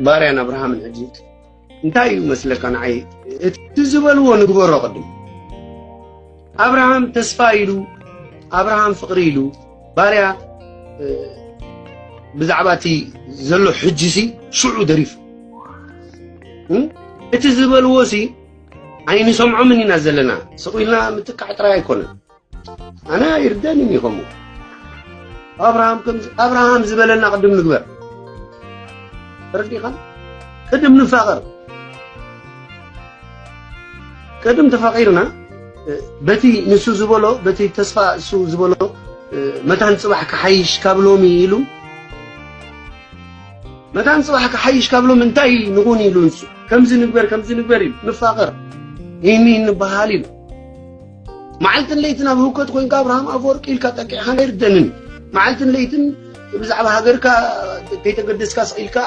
ባርያን ኣብርሃምን ሕጂ እንታይ እዩ መስለካ? ንዓይ እቲ ዝበልዎ ንግበሮ። ቅድም ኣብርሃም ተስፋ ኢሉ፣ ኣብርሃም ፍቕሪ ኢሉ፣ ባርያ ብዛዕባ እቲ ዘሎ ሕጂ ሲ ሽዑ ደሪፉ እቲ ዝበልዎ ሲ ኣይንሰምዖምን ኢና ዘለና። ስቕ ኢልና ምጥቃዕ ጥራይ ኣይኮነን። ኣነ ይርደን እዩ ከምኡ። ኣብርሃም ከም ኣብርሃም ዝበለና ቅድም ንግበር። ተረዲኻ? ቅድም ንፋቐር። ቅድም ተፋቒርና በቲ ንሱ ዝበሎ በቲ ተስፋ እሱ ዝበሎ መታን ጽባሕ ክሓይሽ ካብ ሎሚ ኢሉ መታን ጽባሕ ክሓይሽ ካብ ሎም እንታይ ንኹን ኢሉ ንሱ ከምዚ ንግበር ከምዚ ንግበር ኢሉ ንፋቐር ይህኒ ንበሃል ኢሉ። መዓልትን ለይትን ኣብ ህውከት ኮይንካ ኣብርሃም ኣፈወርቂ ኢልካ ጠቂዕካ ኣይርደንን። መዓልትን ለይትን ብዛዕባ ሃገርካ ከይተገደስካ ስቕ ኢልካ